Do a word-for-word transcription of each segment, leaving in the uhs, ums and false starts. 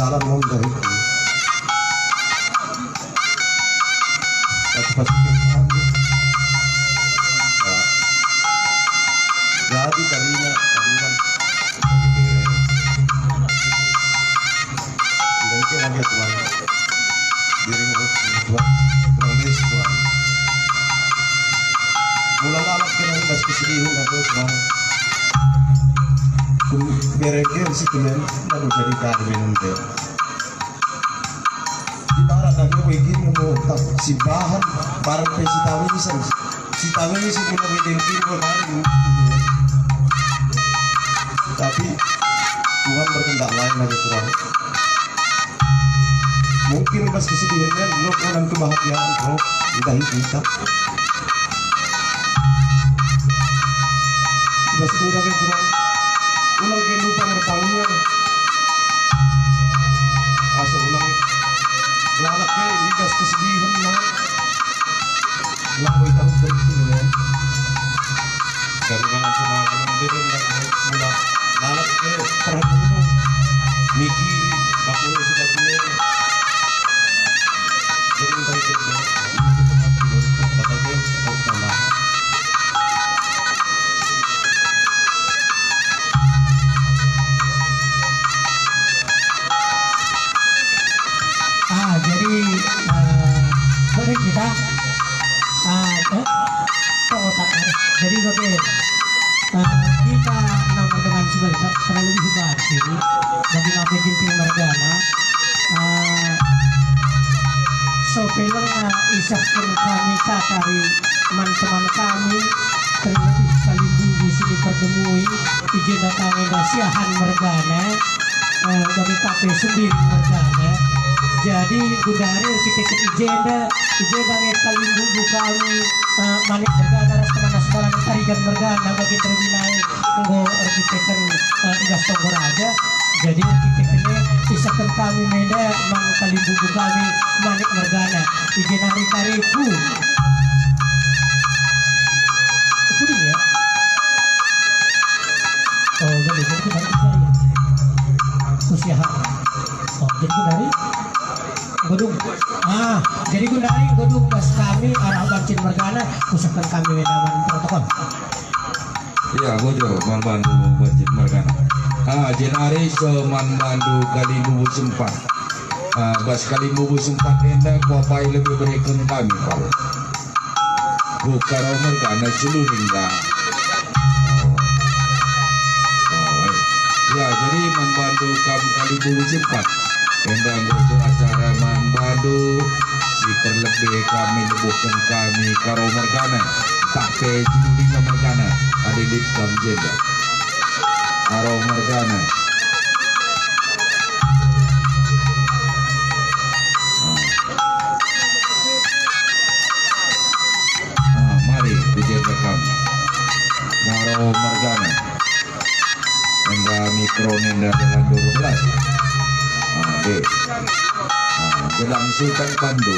Salam Om dari. Aku pastikan kami. Jadi tadina kaduan. Tidak itu lagi tuan. Diri Tuan. Tuan Des Tuan. Mula lalap kena bas kesedihan aku Tuan. Berengkel si kemen lalu jadi kami nende. Ibarat aku begini mau tak si bahan barang pe si tawisen, si tawisen guna bedengkin kemarin. Tapi Tuhan berkehendak lain lagi Tuhan. Mungkin bas kesedihan lo konan kebahagiaan roh udah kita. Bas udah ke Tuhan. Ulang kehidupan bertanggung. Asa ulang lalap ke idas kesedihan, man. Ulang boy tahu dari sini, man. Dari mana sama orang dia dah mulai mula lalap ke terhadap miki bakul sudah punya. Jadi entah itu dia. Kata dia, oh, tambah. Ah, jadi, eh, boleh kita, ah, eh, kok otak, eh, jadi bagi, eh, kita nomor dengan sebentar, terlalu hebat ini, bagi Nabi Ginting Mergana, eh, so peleng, eh, isahken kami kakari man teman kami, terlebih kalimbubu si diperdemui, i jenda kami enda siahan mergana, eh, bagi kape sendiri mergana. Jadi, gundari erkiteken i jenda, i jenda nge kalimbubu kami, eh, Manik mergana ras teman sekolah Tarigan mergana bagi terlebih nai enggo erkiteken, eh, tugas Tonggo Raja. Jadi, kita kene isahken kami menda man kalimbubu kami Manik mergana. I jenari kariku. Pudin ya? Oh, jadi, jadi kita dari. Kusiaha. Oh, jadi kita dari. Gedung. Ah, jadi gundari gedung bas kami arah Bancin mergana, kusahken kami menda man protokol. Iya, bujur, man bandu Bancin mergana. Ah, jenari so man bandu kalimbubu sempat. Ah, bas kalimbubu sempat enda kuapai lebe bereken kami, Pak. Buka Karo mergana sulu enda. Oh, eh. Ya, jadi man bandu kam kalimbubu sempat. Enda enggo acara man bandu, si perlebe kami lebuhken kami Karo mergana, tapi judulina mergana, adi lit kam jenda. Karo mergana. Ah, mari, dijenda kam. Karo mergana. Enda mikro nenda dengan dua belas. Ah, deh. Ah, gelang sultan pandu.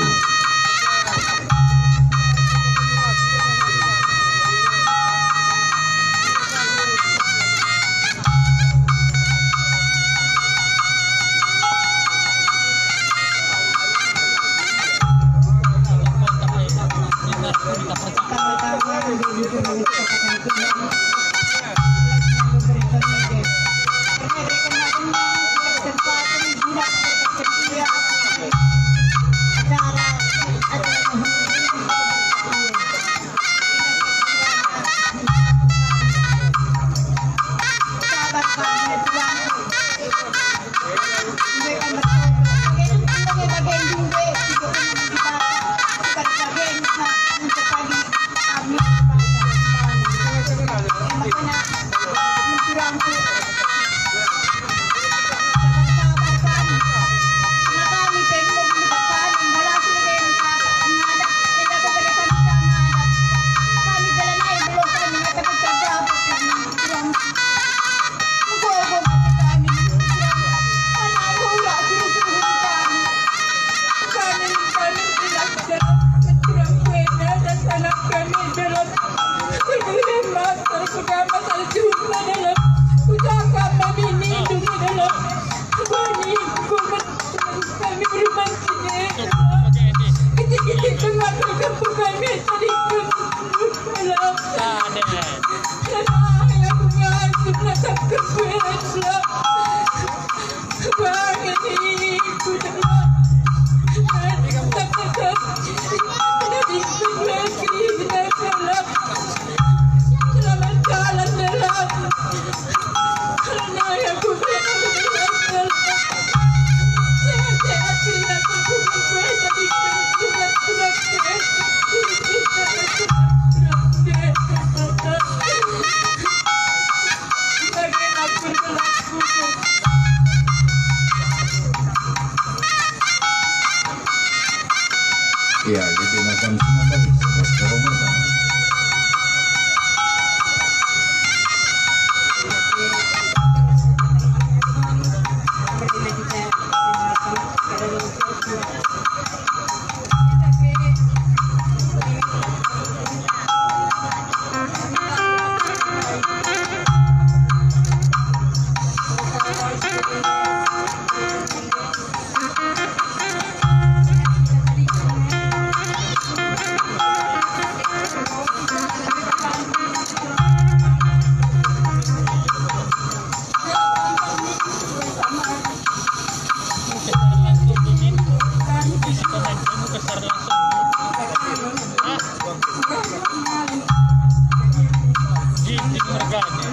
Mergane,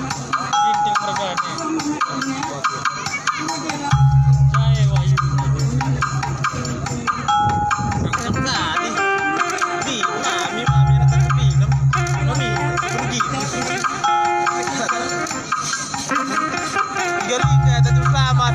Ginting Mergane. Jae Wahyu. Nangkep tadi. Di, mami, mami, anak kami, kami, kami pergi. Tiga liga, tentu selamat.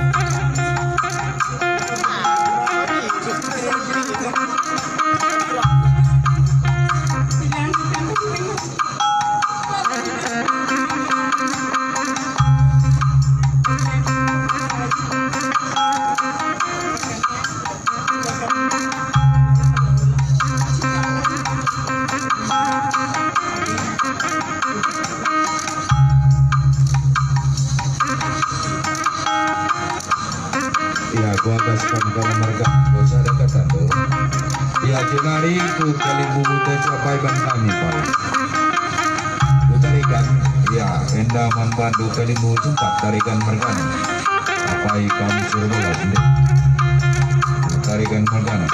Ya, kuagas kam kama merga, kuasa dekat tandu. Ya, jenari ku kalimbubu te capai ban kami, Pak. Kutarikan, ya, enda man bandu kalimbubu jumpa tarikan mergana. Apai kam suruh bola, ndai. Kutarikan mergana.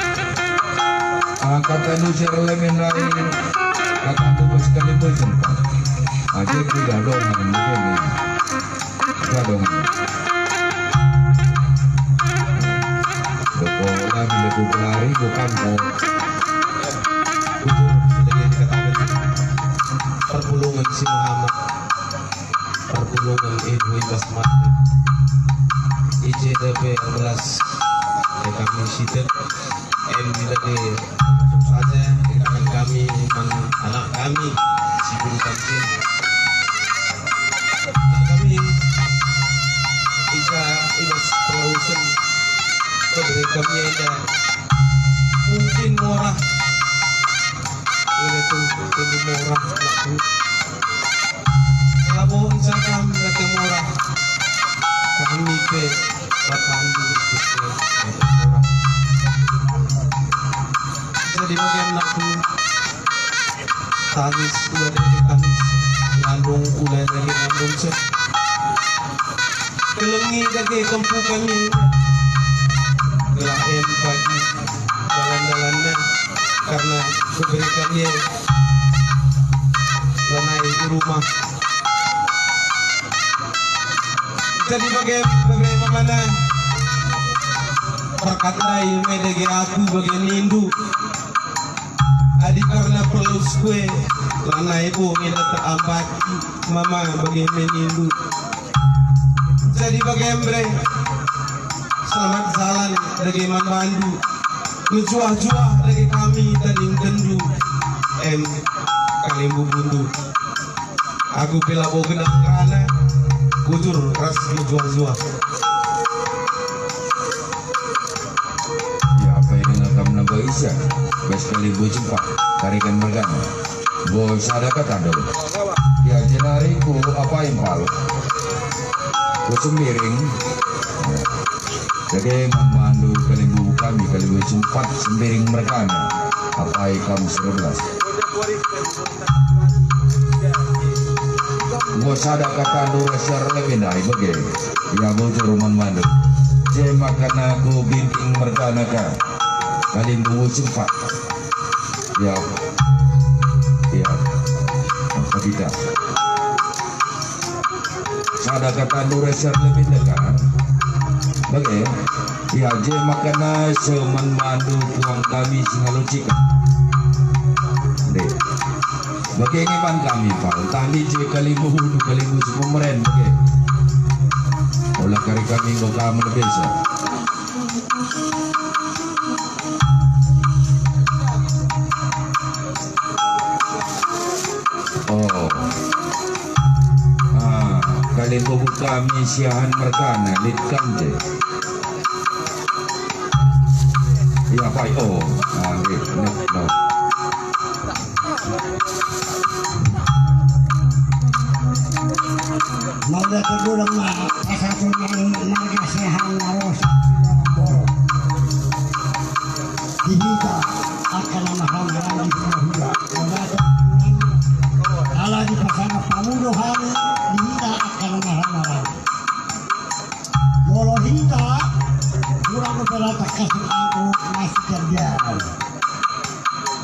Ah, katandu si erleme ndai, katandu bas kalimbubu jumpa. Aja kuda dong, begini. Gadong. Doko lagi lebu kelari bukan ko. Bujur, selagi dikatakan perpulungen si Muhammad, perpulungen ibu ibas mati. I C D P belas, ya kami sidak. Em, dage langsung saja dikatakan kami man anak kami si guru kami. Anak kami, ica ibas perlausen bebere kami enda mungkin morah. Enda tu, mungkin morah, anakku. Labo nca kam late morah. Kami pe bapandu ikut pe late morah. Jadi bage anakku, tangis ula dage tangis, ngandung ula dage ngandung seh. Kelengi dage kempu kami, gelah em pagi dalan-dalanna, karena bebere kami lanai i rumah. Jadi bage bebere mamana, berkat ndai me dage aku bage nindu. Adi karna perlu sue, lanai bo enda terambat mama bage me nindu. Jadi bage mbre, selamat jalan dage man bandu. Mejuah-juah dage kami tadingkenndu, em kalimbubundu. Aku pe labo genah ngerana, bujur ras mejuah-juah. Ya, apa yang kam nambah isa? Bas kalimbubu jumpa, tarikan mergana. Enggo sada katandu. Ya, jenari ku apa impal? Ku Sembiring. Dage man bandu kalimbubu kami, kalimbubu jumpa Sembiring mergana. Apai kam sebelas. Enggo sada katandu ras si erleme ndai bage. Ya, bujur man bandu. Je maka aku Ginting mergana ka. Kalimbubu jumpa. Ya. Ya. Apa kita? Sada katandu ras si erleme ndai ka. Bage. Ya, je maka seh man bandu puang kami si ngalo cikap. Ndai. Bage nge man kami, Pak. Tandi je kalimbubu, kalimbubu si pemeren, bage. Ola kari kami enggo kam lebesa. Oh. Ah, kalimbubu kami siahan mergana, lit kam je. Ya, pai, oh. Ah, lit, lit, no. Mauda tergolong ma, pasal marga siahan narosa. Dihita akan nama hana lagi pemahula. Ala di pasana pamudo hana dihita akan nama hana lagi. Molo hita, kurang berata kasih aku masih kerja.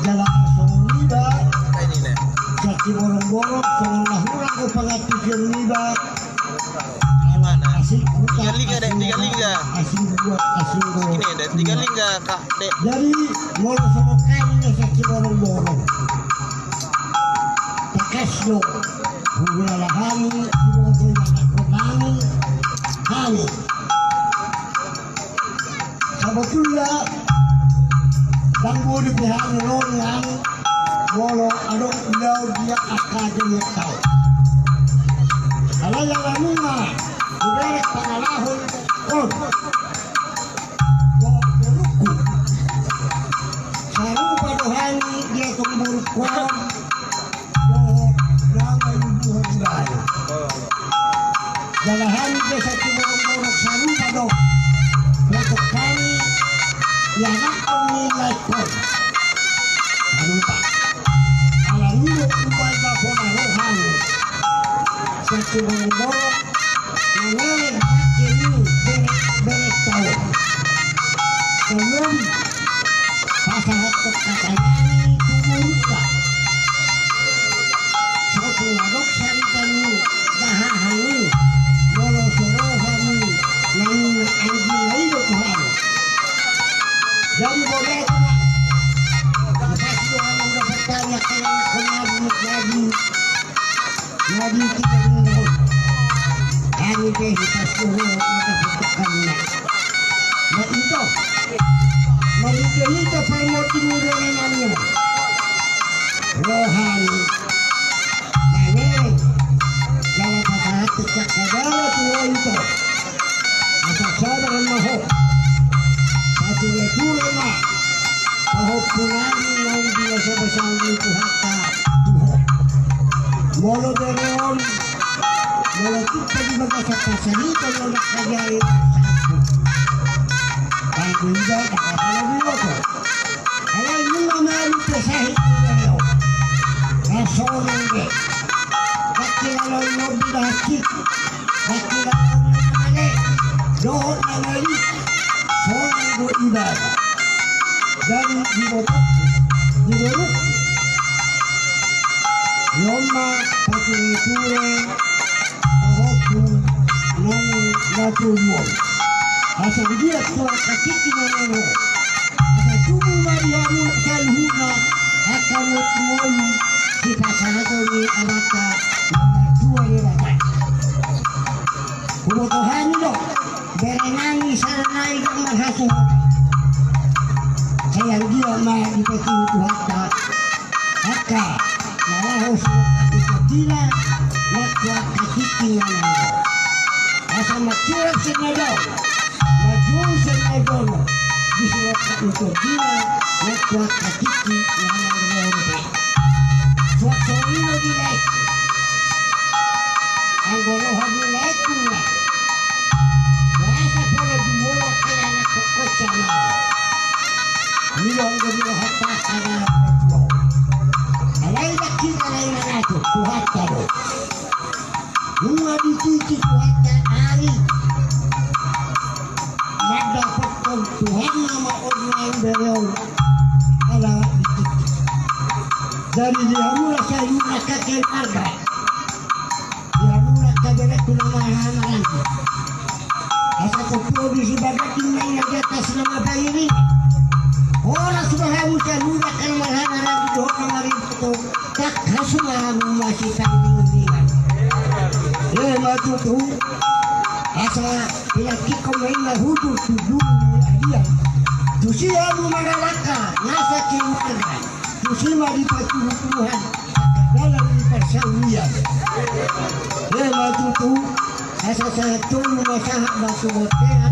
Jala songon ida, caci borong-borong, songon lah urang ku Pengaptiken niba. Mana? Asik buka, tiga lingga, Dek, tiga lingga. Asik buat, asik buat. Ini, Dek, tiga lingga, Kak, Dek. Jadi, molo sobo kami nasa Ciborong-borong. Takasno. Gula lahani, gula lahani. Kami. Sabotulna, bangku di pihak ngelon yang molo adong ulau dia aka jenek tau. Kalau yang anuna, kuberek pangalahon kon. Bo beruku. Sarupa dohani dia tumbur kon. Dohot, jangan lubuhon bayo. Jalahan desa Ciborong-borong sarupa do. Untuk kami, ya, nak pemilai kon. Sarupa. Ala nilo ubai dapona rohani. Sa Ciborong-borong, Nangele bage ni bere-, bere tau. Belum pasahat kata nani tuburuka. Sotung adok sari kami dahahangi, molo sorohami, nangina anjing laido Tuhan. Jadi bola tu, Pak. Lepas tu, kamu dapat tanya, kayak aku lagi, lagi. Jadi kita minum. Kami teh kita suruh maka betekanna. Nah, itu. Mari kita parmoti nilai namanya. Rohani. Mane. Dalam kata hati cakap dalam tua itu. Asa sabar maho. Pature-ture ma. Paho punani naung biasa bersama Tuhanta. Tuhan. Molo dereon. Molo kita di bagasa pasarita molo kajari. Bangku ida, tak apa lagi motor. Alai nunga malu pesahit di dereo. Rasonang de. Baki laloi mobil dahas kiki. Baki laloi mane. Dohot nangali. Sonang do ibadah. Jadi di botak, di boruk. Lomba pature-ture. Pahoku nang batu luar. Asa dia tua kakiki nang asa tubuh mari hamu saluhuna aka mut molu si pasahata ni abata nomor dua ni rata. Kubotohani do, berenangi saranai do marhasil. Sayang dia ma dipetunjuk Tuhanta. Aka, lalaho surat ate tadina, nakua kakiki nganango. Asa macurak senado, maju senado, di surat ate tadina, nakua kakiki nganango. Suat sorino di laik. Anggo roha di laiku, kuasa pala jumolo kaya anak kokoca. Milo enggo dirohata adalah perjuangan. Alai bagi kita lain anak, Tuhanta do. Dua dicuci Tuhanta ari. Mada pekon Tuhan nama orang bereon. Ala dicuci. Jadi dia mula saya mula kakek marga. Ia mula kaberekku nama hana nanti. Asa kupuji si bagatin main di atas nama bayi ini. Ora sudah hamu saya mula kan mahana nanti dohot nama rindu. Tak hasu hamu masih tanggung dengan. Eh, matutu. Asa pilaki kau main lahudu tudung ni adia. Tusi hamu magalaka, ngasa keluarga. Tusi ma dipatuhu Tuhan. Dalam persawian. Ema tutu, asa sahat tolu masahat batu botean,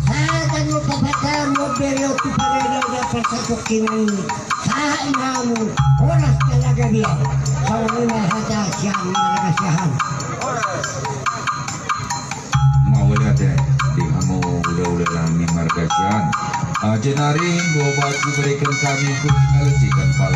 sahat anu papakar lobere oku pareda udah persatu kinani, sahat namu, oras talaga dia, sawanina hata sian marga siahan. Mauliate di hamu ula-ula nami marga sian. Ah, jenari dua baju berikan kami ku sinalecikan pal.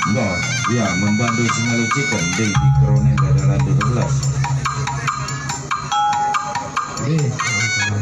Enggak, ya, membantu sinalecikan di mikronen dalam dua belas. Eh, teman-teman.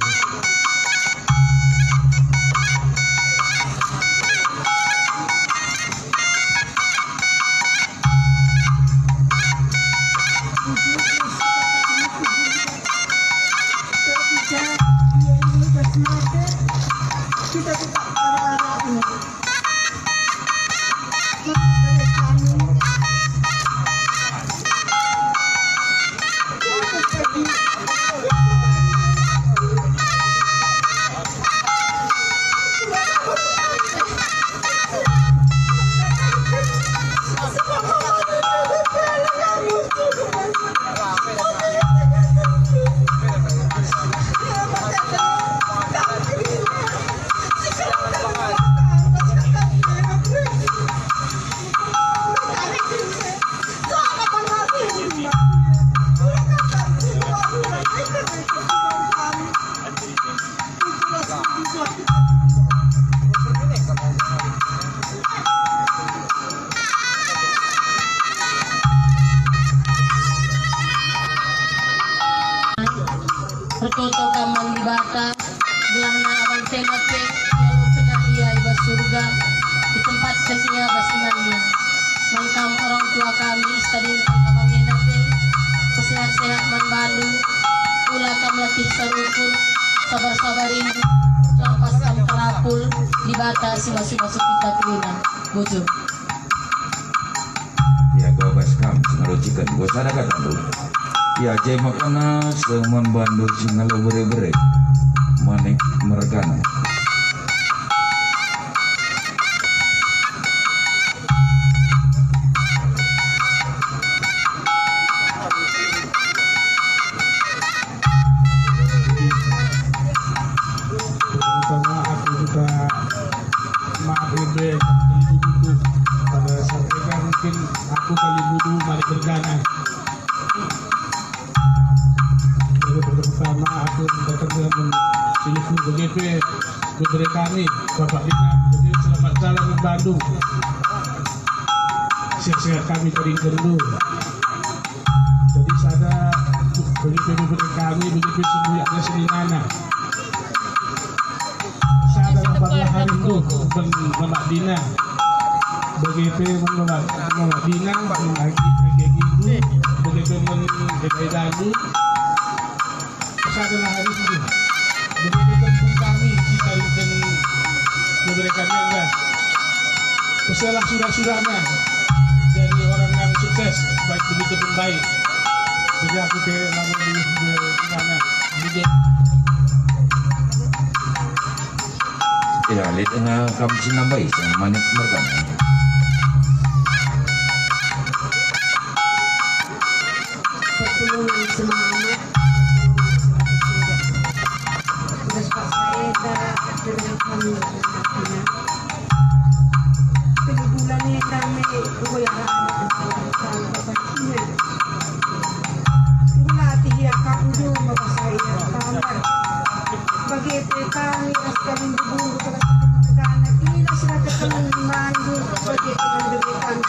Ertoto kam man Dibata, gelahna abang Sena pe, ialokenna ia i bas Surga, itempatken ia bas inganna. Man kam orang tua kami, istadingken abang enda pe, pesehat-sehat man bandu, ula kam latih sarukur, sabar-sabar rindu, cuang pas kam terapul, Dibata si masu-masu kita kerina. Bujur. Ia babas kam si ngeruciken, enggo sada katandu. Ia je makana seh man bandu si ngalo bere-bere, Manik mergana. Pertama, aku minta maaf lebe dan kelibuduku. Pada saat enda mungkin aku kelibudu Manik mergana. Jadi, pertama, aku minta tanggapan siliku bagi pe bebere kami, Bapak Dina. Jadi, selamat jalan man bandu. Sehat-sehat kami tadingkenndu. Jadi sada bagi pe bebere kami, bagi pe sembuyak seninana. Sada lampat hari enggo ben Mamak Dina. Bagi pe Mamak, Mamak Dina, Mamak Agi, Agi Gindu, bagi pe men Ega Dalu. Sada hari enggo. Bagi pe tepung kami, kita dan bebere kami enggak. Peselah sudah-sudahna jadi orang yang sukses, baik begitu pun baik. Jadi aku ke lama di, di, di mana? Begitu. Ya, lit, eh, kam si nambai, si Manik mergana. Perpulungen semangat. Terus pas saya tak kami. Kelibulan ini kami goyang. Itulah tiga kamu dulu bahasa ia tambah. Bagi kami ras kami dulu, inilah sudah ketemu mandu bagi kami.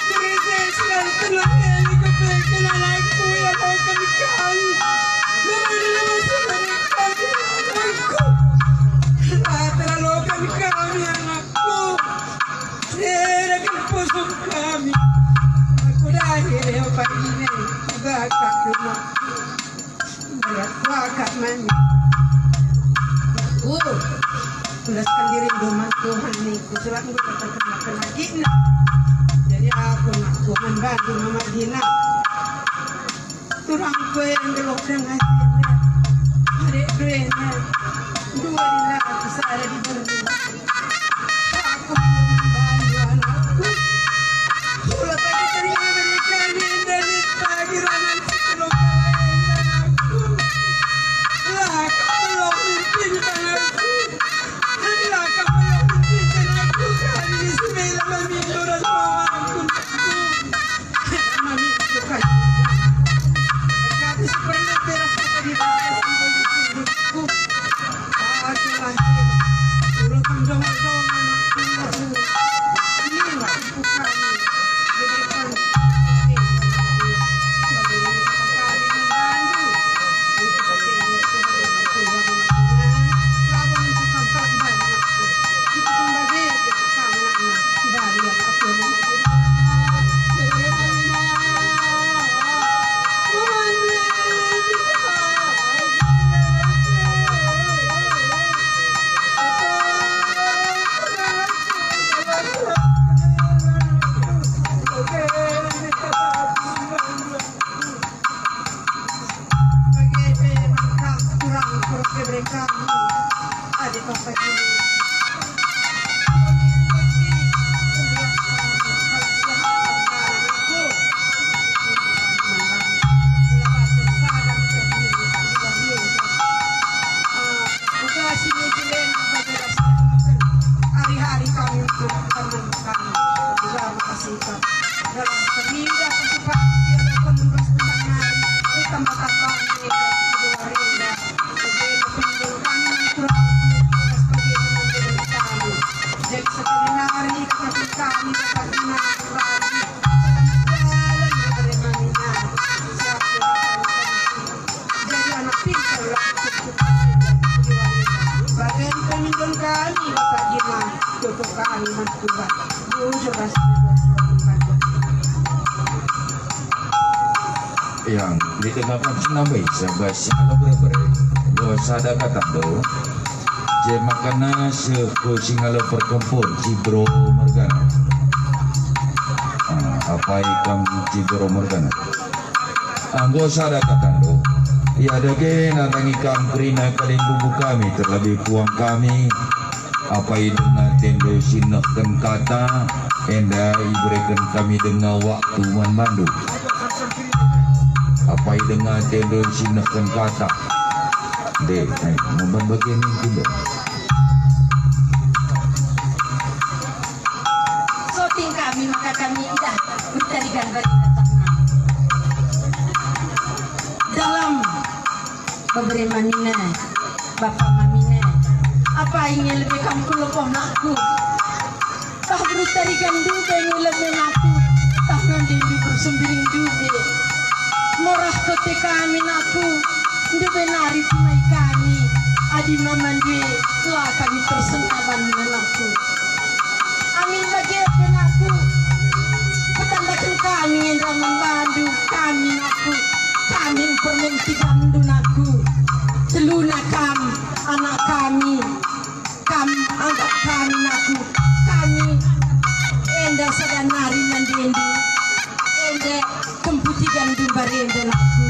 Gereja selalu tenang, ya, kepeken anakku, ya, doakan kami. Doakan kami, anakku. Doakan kami, anakku. Serakan pusuh kami. Aku dah, ya, pagi ini. Juga tak rumah. Melihat bakat mami. Aku tulaskan diri man Tuhan niku, sebab enggo terkenalkan lagi. Jadi aku nak Tuhan bantu Mamak Dina. Turang kue yang gelok dengan sini. Adik duenya. Dua dina aku sada di Borneo. Aku membantu anakku. Surat aku terima dari kami dari pagi rangan sepuluh kali anakku. Lah, kalau mimpi anakku. Lah, kalau mimpi anakku. Kami sembilan mami orang mamaku. Mami, bukan. Kami seperti beras kita di bawah. Aku lahir. Dulu kan Dalam pemidah pasukan, ia akan lugas tentang nari, ditambah-tambahi enda, kedua enda, bagi pemimpin kami, sebagai pemimpin kami. Jadi, sekali hari, kata kami dapat menang kembali. Dalam jalan yang beriman, jadi anak pintar lah. Bagian pemimpin kami, Bapak Jima, cukup kami mentuhan. Bujur ras Yang didengarkan senambai sahabat si alu bere-bere, enggo sada kata ndo, je makana seh ku si ngalo perkempun Cibro mergana. Ah, apai kam Cibro mergana? Enggo sada kata ndo. Ia dage nandangi kam kerina kalimbubu kami, terlebih puang kami. Apai denga atendu si nehken kata, enda ibereken kami denga waktu man bandu. Apai denga atendu si nehken kata. Deh, eh, memban bagian ningku ndo. Soting kami maka kami idah mencari gambar dalam bebere mamine, bapa mamine. Apai nge lebe kam ku lepoh nakku? Tah berutari gandu be nge lebe nakku. Tah nande ndu bersembiring ndu be. Morah kote kami nakku. Ndu be nari tunai kami. Adi mama ndu e la kami tersentak bandu nakku. Amin bage pe nakku, petandaken kami enda man bandu, kami nakku, kami permen tigandu nakku, teluna kam, anak kami, kam anggap kami nakku, kami enda sada nari nandendu, enda kemputigan dumba rende nakku.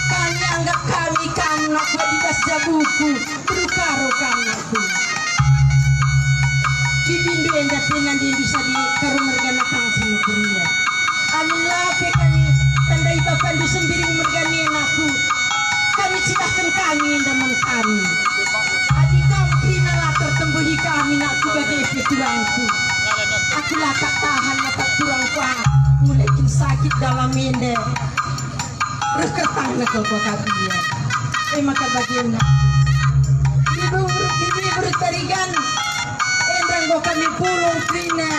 Kami anggap kami kam nakku di bas jabuku, berukaro kam nakku. Bibindu enda pe nandendu sadi karo mergana kang si nukuria. Amin la pe kami tandai bapandu sembiring mergana nakku. Kami cidahken kami enda man kami. Adi kam kerina la tertembuhi kami nakku bage pe tuangku. Aku la kap tahan maka kurang kuat, mulai kin sakit dalam enda. Reh kertangna kal kuakap ia. E maka bagenda. Bibi ber-, bibi bertarigan. Enda enggo kami pulung kerina.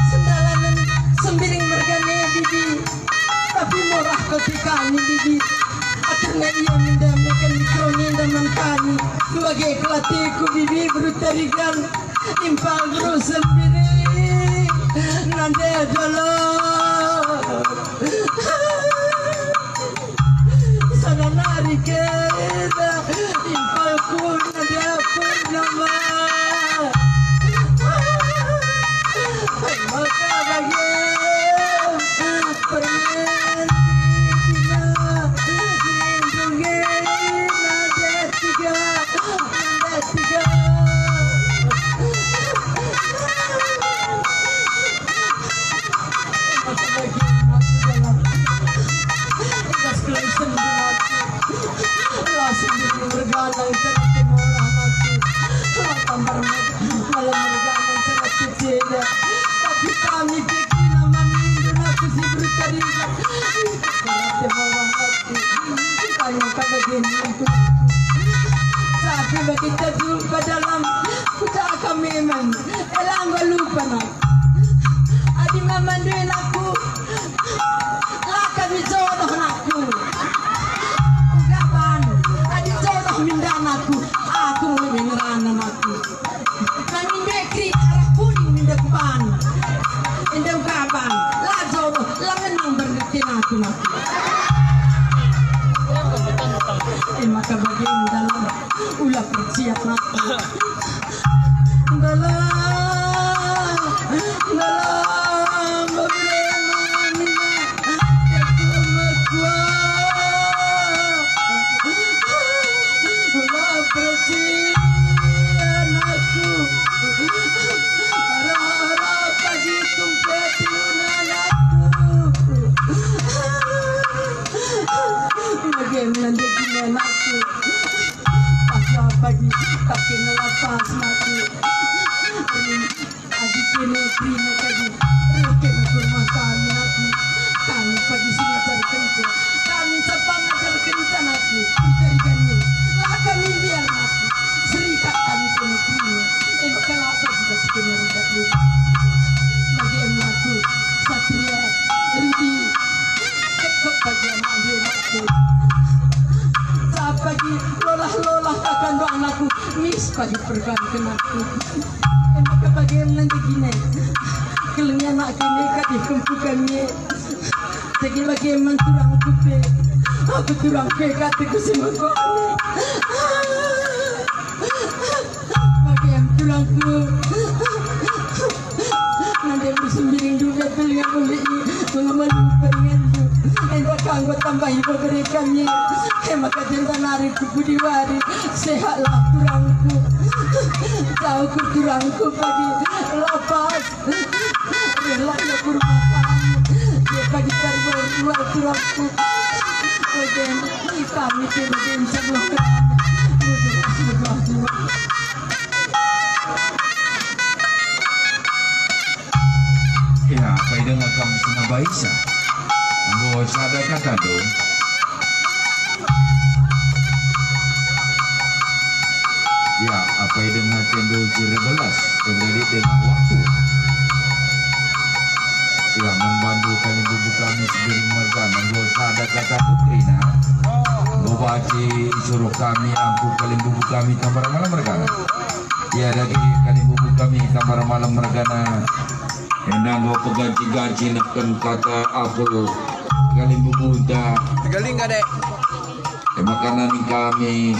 Sendalanen sembiring mergana bibi. Tapi morah kal kami bibi. Akhirna ia mendamaikan mikro enda man kami. Bage kelateku bibi bertarigan. Impal beru sembiring, nande jolo. Sada nari kena, impalku nande aku nama. Maka bage. Permen dina, lindungi nande tiga, nande tiga. Maka bagi aku dalam ikhlas kelesen hati. Lasing diri mergana, ikan aku murah hati. Latang bermet, malam mergana, ikan aku ceda. Tapi kami bikin aman, aku si bercerita. Karate bawah hati. Kita yang kata gini. Tapi bagi kita jumpa dalam, kita akan memang. Elang gua lupa, nak. Adi mama nduwe nakku, la kami jodoh nakku. Uga ban, adi jodoh mindah nakku, aku mulai ngerana nakku. Kami nduwe kri arah kuning mindah ban. Enda uga ban, la jodoh, la ngenang berngerti nakku, nakku. Eh, maka bagi dalam ulah perciap nakku. Dalam, dalam, beberapa minat aku mekuah. Ulah percaya anakku. Arah-arah pagi kumpet lunan aku. Bagaimana dia gimana aku? Pas pagi, tapi ngelapas mati. Adi kene kerina tadi, reh Pagi perbanken aku. Emaka bage nanti gine. Kelengnya anak kami kadih kempu kami. Jadi bage man turangku pe. Aku turang pe kata ku si mengko ane. Bage turangku. Nande musim biring dure pilihan ulihi, mengamalu peringanku. Enda kanggo tambahi bebere kami. Emaka jenda nari ku pudi wari, sehatlah turangku. Jauh ku turangku pagi lapas. Rela ia ku rumah kami. Dia pagi karbon dua turangku. Bagian kami tidak bisa. Ya, apa idengna kam si nabaisa? Enggo sada kata ndo. Ya, apa idengna tendo si rebelas, terjadi dengan waktu. Ya, membantu kalimbubu kami si Biring mergana, enggo sada kata ndo kerina. Enggo banci isuruh kami ampu kalimbubu kami Tambar Malam mergana. Ya, dage kalimbubu kami Tambar Malam mergana. Enda enggo peganci-ganci neken kata apul kalimbubu enda. Tegaling ka, Dek? Emaka nina kami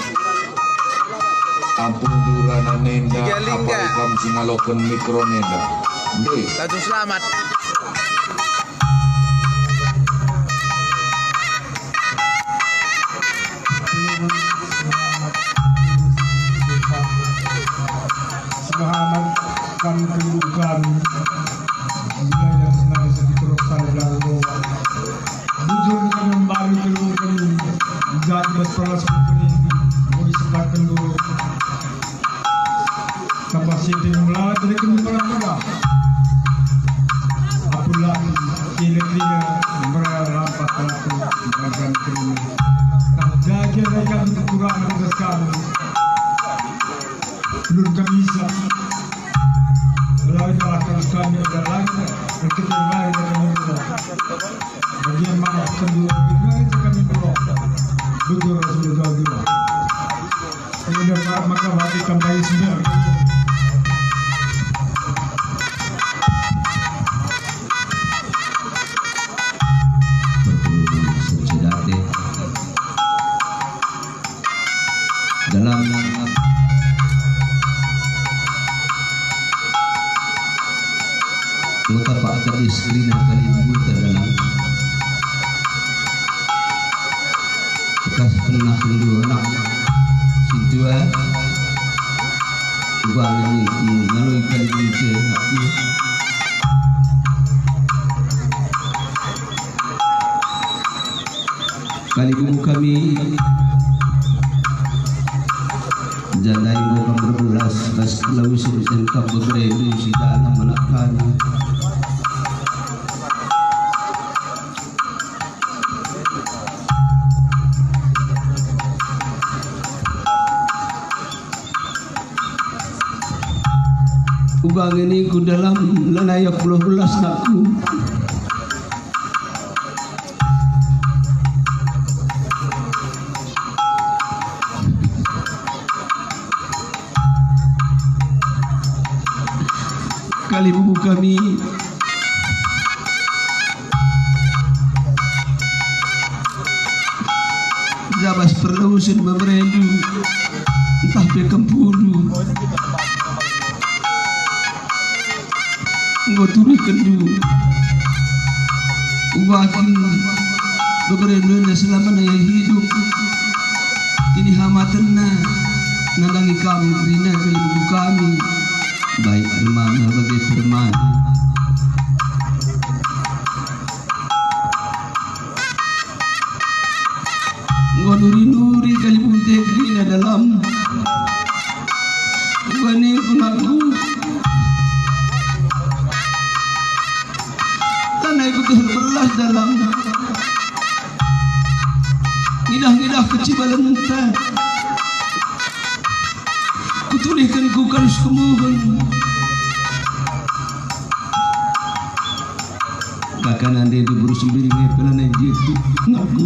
ampun dura nenda. Tegaling ka? Apalagi kam si ngaloken mikro nenda. Nde. Selamat. Selamat kami keluhkan. Wilayah senang sekitar Tanah Dago. Bujur kami membaru keluhkan. Jadi berpelas kami. Boi sepakan dulu. Kapasitas melala dari kami para pemuda. Apulah kira-kira merarampas pelaku bagan kami. Nah, jaga mereka untuk kurang tugas kami. Belum kami bisa. Lalu kalahkan kami pada langit. Untuk yang lain dan yang lain. Bagian mana kedua, itu kami pulau. Bujur Rasulullah. Ini dapat maka wajib tambahi sembilan. Dalam Kota Pak Kadis kerina kalimbubunta dalam bekas pernah dua anak sintua. Uga ngaloi kalimbubunta anakku. Kalibubu kami, janda enggo kam erbelas, ras kelawesen engkam bebere si dalam anak kami. Uga ngeni ku dalam lanai puluh belas nakku. Kalibubu kami, jabas perlawesen beberendu, ntah pe kempundu. Enggo turikenndu. Ubaken beberendu enda selamana ia hidup. Ini hamatenna nandangi kam kerina kalibubu kami. Baik permana bage permana. Enggo nuri-nuri kalimbubunta kerina dalam. Enggo ningku nakku. Tanai ku tuh belas dalam. Ngidah-ngidah kecibalenta. Kutulihken ku kardus kemuhen. Kakana nde diberu sendiri nge pelana jitu ngaku.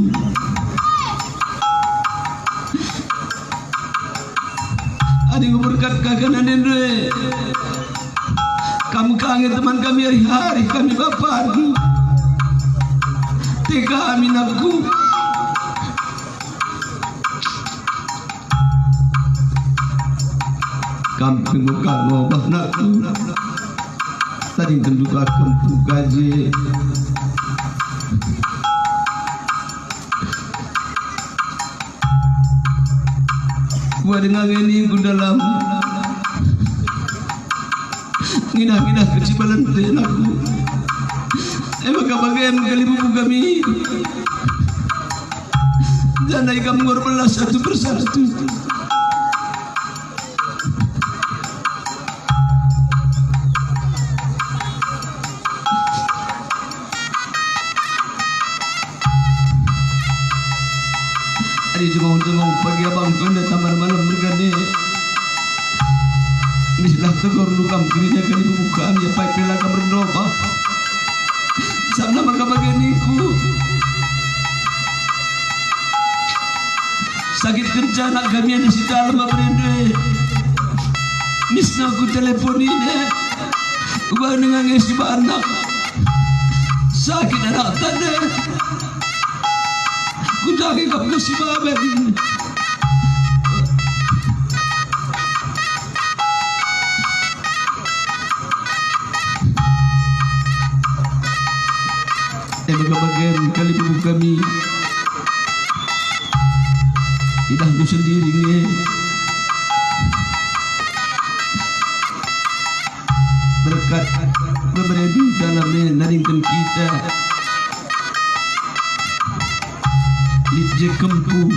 Adi nguber Teman kami ari-ari kami bapandu. Teh kami nakku. Kam pemuka ngobah nakku. Tadi tenduka kempu gaje. Kuat dengan ini ku dalam. Nginah-nginah kecibalan tenakku. E maka bage me kalimbubu kami. Janah ikam ngorbelah satu persatu. Adi jengong-jengong pagi abang kena tambar malam mergane. Mislah tegor lukam kerina kali bubukaan ya pai pela kam rendoba. Sabna maka bage ningku. Sakit kenca anak kami ada si dalam apa rende. Misna ku telepon ini. Ubah dengan ngisi banak. Sakit anak tanda. Ku jagi kap ngisi baben. E maka bagen kali bubu kami. Idahndu sendiri nge. Berkat beberedu dalam e naringken kita. Lit je kempu.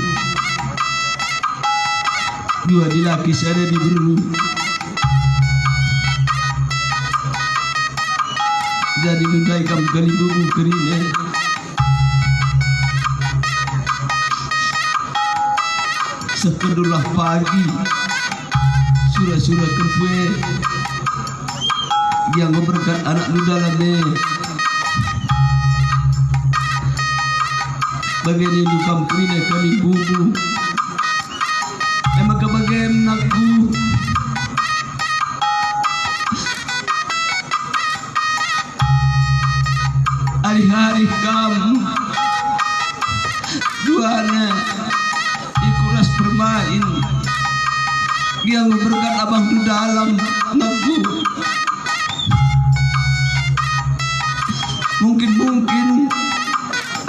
Dua dilaki sada diberu. Jadi nundai kam kali bubu kerina. Sekedulah pagi. Sura-sura kempu e. Ia enggo berkat anak muda lame. Bage nindu kam kerina kali bubu. E maka bage nakku. Arih-arih kam duana ikuras permain. Ia enggo berkat abangndu dalam nakku. Mungkin-mungkin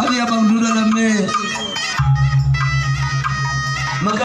adi abangndu dalam e. Maka